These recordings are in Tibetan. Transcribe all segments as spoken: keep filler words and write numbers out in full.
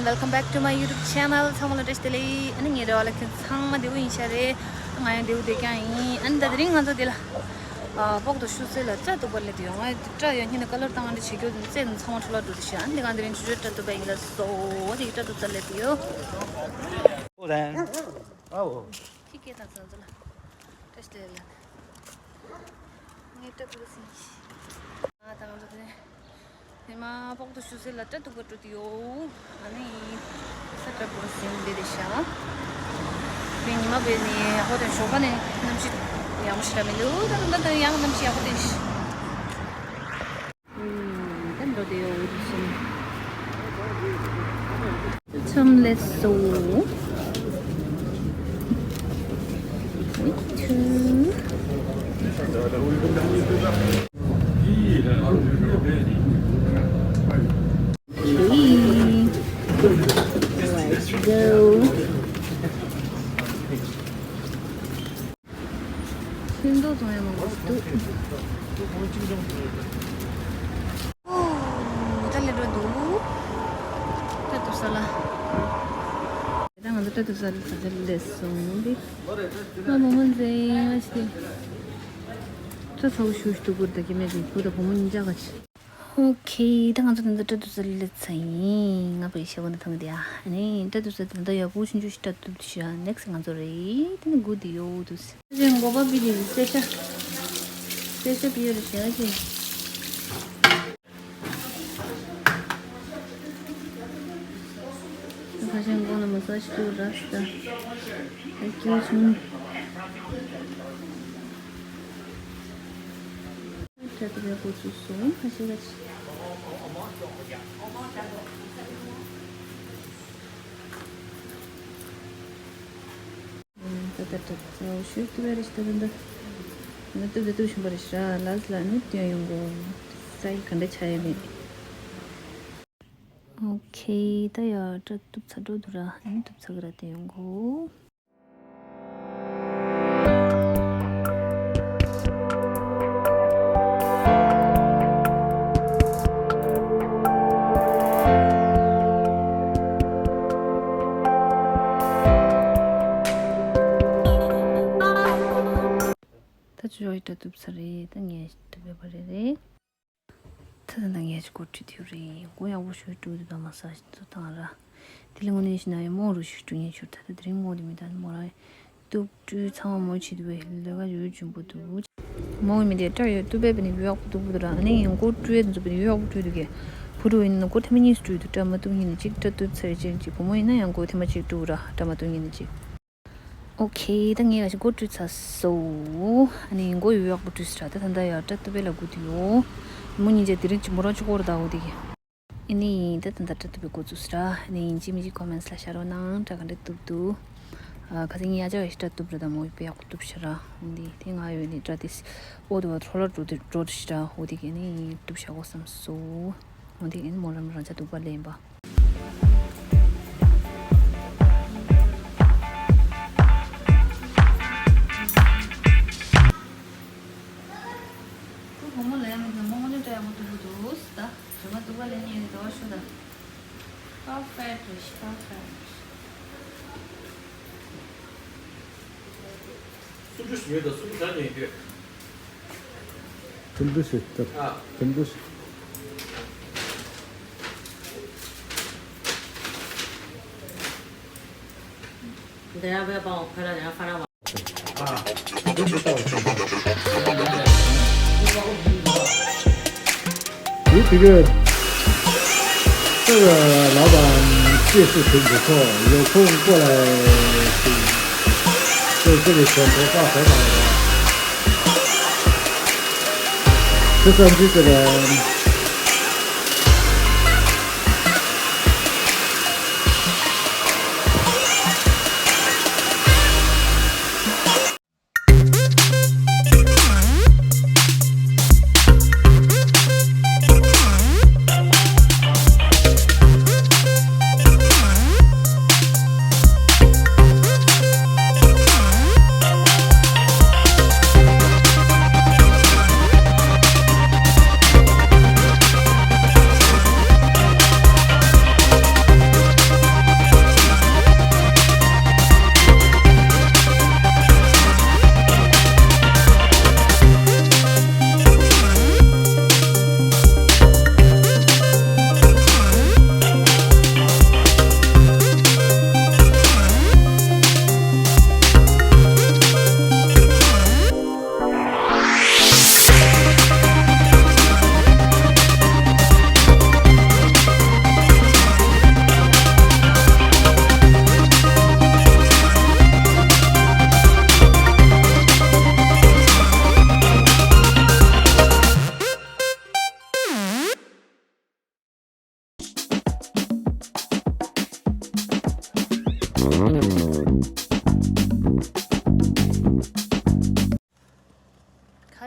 Welcome back to my YouTube channel. ཚང་མ་ལ་བཀྲ་ཤིས་བདེ་ལེགས། ཨ་ནི་ངའི་རེ་བ་ལ་ཁྱེད་ཚང་མ་བདེ་པོ་ཡིན་ཤག་རེད། ང་ཡང་བདེ་པོ་བསྡད་ཀྱང་ཡིན། ཨ་ནི་ད་དེ་རིང་ང་ཚོ་འདི་ལ་ཨ་སྤོག་དང་ཤུ་གསོལ་ལ་སྐྲ་གཏུབ་པར་སླེབས་ཡོད། ང་སྐྲ་ཡང་སྙིང་ནས་ཀ་ལར་བཏང་ཨ་འདྲ་བྱེད་རྒྱུ་རྩེ་ཚང་མ་འཕྲོ་བརླག་འགྲོ་འདུག་ཤག་ཨ་ནི་ང་དེ་རིང་ཆུ་ཆུ་སྐྲ་གཏུབ་པ་ཡིན་ལ་སོ་དེ་གི་སྐྲ་གཏུབ་ས་སླེབས་ཡོད། ཨོ་རེད། ཨའོ། ཁྱི་སྐད་དང་ཚོན་ཚོ་ལ་བཀྲ་ཤིས་བདེ་ལེགས། ངའི་སྐྲ་གཏུབ་ཟིན་ཤག་ཨ་ད་ང་ཚོ་དེ་ནས་ཉི་མ་སྤོག་དང་ཤུ་གསོལ་ལ་སྐྲ་གཏུབ་པར་འགྲོ་གི་ཡོད། ཨ་ནི་ས་སྐྲ་བོར་ཟིན་བསྡད་དེ་ཤག་དེ་ཉི་མ་བས་ནི་ཡག་པོ་དང་ཞོགས་པ་ནས་གནམ་གཤིས་ཡག་པོ་ཞིག་ར་མི་འདུག་ད་ད་ད་ཡང་གནམ་གཤིས་ཡག་པོ་དེ་ཤག་ཨུམ། ད་འགྲོ་དེ་ཡོད་འདུག་སོང་། ཚོམ་ལེ་སོ། ཁྱི། Let's go. ཤིང་ཏོག་བཙོང་ཡ་མང་པོ་ཞིག་འདུག་ཨོ། ད་ལས་འགྲོ་འདུག་སྐྲ་གཏུབ་ས་ལ། ད་ང་ཚོ་སྐྲ་གཏུབ་ས་ལ་ད་ལས་སོང་སྟེ། ང་མོ་མོ་མཛེས་མ་ཞིག་སྟེ། སྐྲ་ཚ་པོ་ཞུ་ཞུ་འདུག་གུར་དང་སྐྱེ་དམན་གྱི་བུ་དང་བུ་མོ་གཉིས་ཆ་ག་ཆེ། ཨོ་ཁེ། ད་ང་ཚོ་ད་ལྟ་སྐྲ་གཏུབ་ས་ལ་སླེབས་ཚར་ཡིན། ང་པའི་ཤེས་པ་འདི་ཐང་འདི་ཨ་ནི་སྐྲ་གཏུབ་ས་དེ་ད་ཡག་པོ་ཆུང་ཆུང་ཞིག་སྐྲ་གཏུབ་ཤག་ནེག་སི་ང་ཚོ་རེད། དེ་ནི་གུ་དེ་ཡོད་འདུག་ཟེར། ཅེ་མགོ་པ་པི་དེ་སེ་ཤ་སེ་ཤ་པི་ཡོད་རེད་ཤག་ཅེ། ཁ་ཤས་མགོ་ལ་མ་སཱ་ཇི་ཞུ་ར་ཤི་ད། ད་སྐྱིད་བྱུང་། ད་ལྟ་བའི་འགོ་ཚུགས་སོང་། ཁ་ཤས་ཁ་ཤས། ད་ལྟ་གྲབས་ཚར་ཞུ་ཏུ་བས་རེ་ཞིག་ད་ད་ད་ད་ཏུ་ད་ཏུ་ཞུམ་པ་རེ་ཞིག་ར་ལ་ཟི་ལ་ནི་ཏུ་ཡོང་གོ་སི་ཊའིལ་ག་འདྲ་ཆགས་ཡོད་མེད། ཨོ་ཁེ། ད་ཡ་སྐྲ་གཏུབ་ཚར་འགྲོ་འདུག་ར། ཨ་ནི་གཏུབ་ཚར་གི་ར་དེ་ཡོང་གོ། ད་ཅོ་ཡི་སྐྲ་གཏུབ་ཚར་རེད། ད་ངས་གཏུབ་ཡོད་པ་རེད་རེད། ད་ད་ད་ངས་ཅིག་སྐོར་བྲིས་དུས་རེད། མགོ་ཡག་པོ་ཞིག་བཀྲུས་འདུག་ད་མ་སཱ་ཇི་ཚོ་བཏང་ར། དེ་ལས་དངོས་གནས་བཤད་ན་ཡང་མོ་རུ་ཞིག་བཀྲུས་ཉེན་ཆུར། ད་ད་དེ་རིང་མོ་དེ་མི་ད་མོ་ར་གཏུབ་བཀྲུས་ཚང་མ་མོ་བྱེད་དུས་ལས་ཀ་ཡོད་ཅུང་པོ་འདུག་མོ་མི་དེ་སྐྲ་ཡོད་གཏུབ་པས་པ་ནི་ཡོད་ཡག་པོ་གཏུབ་པོ་འདུག་ར། ཨ་ནི་ཡང་མགོ་བཀྲུས་དེ་ཚོ་པ་ནི་ཡོད་ཡག་པོ་བཀྲུས་འདུག་གས། བུ་རུ་ཡིན་ན་མགོ་ཐེངས་མ་གཉིས་སུ་བཀྲུས་འདུག་སྐྲ་མ་གཏུབ་ཉིན་ནས་གཅིག་སྐྲ་གཏུབ་ཚར་རེ་གཅིག་གཅིག་བུ་མོ་ཡིན་ན་ཡང་མགོ་ཐེངས་མ་གཅིག་བཀྲུ་ར་སྐྲ་མ་གཏུབ་ཉིན་ནས་གཅིག་ཨོ་ཁེ། ད་ངས་ཡ་ཞིག་མགོ་བཀྲུས་ཚར་སོང་། ཨ་ནི་མགོ་ཡོད་ཡག་པོ་བཀྲུས་ཚར། ད་ད་ད་ཡ་སྐྲ་གཏུབ་པའི་ལ་སྒུག་དུ་ཡོད། མོ་གཉིས་ཆ་དེ་རིང་ཅིག་མོ་རང་ཅིག་སྐོར་ད་འོ་དེ་གི། ཨ་ནི་ད་ད་ད་སྐྲ་གཏུབ་པའི་འགོ་བཙུགས་ཚར། ཨ་ནི་ཡིན་གཅིག་མིན་གཅིག་ཀོ་མེན་ཊི་ལ་བཞག་རོགས་གནང་། སྐྲ་ག་འདྲ་གཏུབ་འདུག་ཨ་ཁ་སང་ངས་ཡ་ཅག་ཡ་ཞིག་སྐྲ་གཏུབ་ར། ད་མོ་དཔེ་ཡག་པོ་གཏུབ་ཤག་ར། འོ་དེ་དེ་ང་ཡོད་ནི་སྐྲ་དེ་ཨོ་དེ་བ་འཕྲོ་བརླག་འགྲོ་དེ་འགྲོ་དེ་ཤག་ར། འོ་དེ་གི་ཨ་ནི་གཏུབ་བཞག་གོ་བསམ་སོང་། འོ་དེ་གི་ཨ་ནི་མོ་རང་རང་ཅག་འདུག་པ་ལེན་པ། Perfect. སུམ་ཅུ་ཞིག་ཡོད་དོ། སུམ་ཅུ་ག་ཉོས་ཡོད། སུམ་ཅུ་ཞིག་སྟབས། ཨ། སུམ་ཅུ་ཞིག་འདི་ཡང་བས་པའོ་ཁ་ར་ཡང་ཁ་ར་བ། ཨ། སུམ་ཅུ་ཞིག་ལྟ་བ། དེ་དེ་གའི་ལགས་པ། སྐྱེས་སུ་དེ་འདི་ཚོ་ཡོད་ཁོང་སྐོར་ལ་ཞིག་ཁོས་ཅི་ལས་བྱས་འགྲོ་ས་ཟེར་བ་རེད། དེ་ཙམ་གྱིས་ཟེར་བ།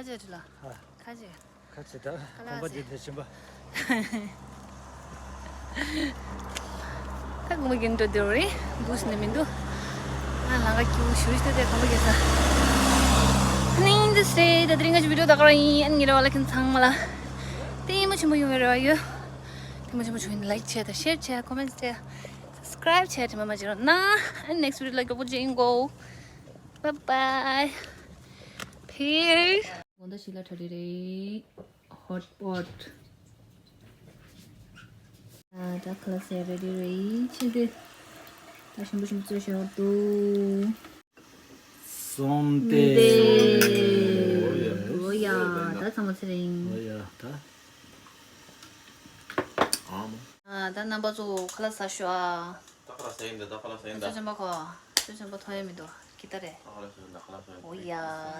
ཁ་ཅིག་ལ། ཨ། ཁ་ཅིག་ཁ་ཆེ་ད། ཁ་ལག་གོམ་པ་ཟེར། དེ་དེ་ཕྱིན་པ། ད་གོམ་པ་རྒྱུན་འགྲོ་དེ་རེད། འདུག་ཟེར་ནས་མི་འདུག་ང་ལང་ཀ་སྐྱིད་པོ་ཞུ་ཞུ་དེ་གོམ་པ་རྒྱག་ས། ནིང་འདི་སེ་ད་དེ་རིང་ང་ཅི་བི་ཌིའོ་ད་ག་རང་ཡིན། ཨ་ནི་ངེད་ར་བ་ལ་ཁྱེད་ཚང་མ་ལ་ལྟད་མོ་ཆེན་པོ་ཡོང་བའི་རེ་བ་ཡོད། ལྟད་མོ་ཆེན་པོ་བྱུང་ཡིན་ན་ལའིཀ་བྱས་དང་ཤེར་བྱས་ཀོ་མེན་ཊི་བྱས་སབ་སི་ཀ་རའིབ་བྱས་དྲན་པ་མ་བརྗེད་རོགས་གནང་། ཨ་ནི་ནེག་སི་ཊི་བི་ཌིའོ་ལ་མགྱོགས་པོ་མཇལ་ཡིན་གོ། Bye bye. Peace. དགོང་དག་ཞིག་ལ་གྲ་སྒྲིག་རེད། ཧོཊ་པོཊ། ཨ་ད་ཁ་ལག་ཟས་རེ་ཌི་རེད། ཕྱིན་ཏེ། ད་ཞིམ་པོ་ཞིམ་པོ་བཟོས་བཞག་འདུག་སོམ་ཏེ། འདེ། འོ་ཡ། འོ་ཡ། ད་ཚང་མ་ཚེ་རིང་། འོ་ཡ་ད། ཨ་མ། ཨ་ད་རྣམ་པ་ཚོ་ཁ་ལག་ཟ་ཤོག་ཨ། ད་ཁ་ལག་ཟ་ཡིན་ད། ད་ཁ་ལག་ཟ་ཡིན་ད། ཚོ་ཆེན་པ་ཁོ། ཚོ་ཆེན་པ་ཐོ་ཡ་མི་འདུག་ཀི་ཏ་རེད། ད་ཁ་ལག་ཟ་ཡིན་ད། ཁ་ལག་ཟ་ཡིན། འོ་ཡ།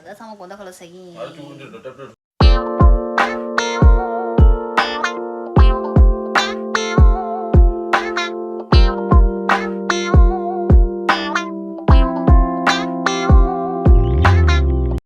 ད་ཚང་མ་དགོང་དག་ཁ་ལག་ཟ་གི་ཡིན། ཨ་ཅུ་ཀུ་ཀྲི་ཏ་ཏ།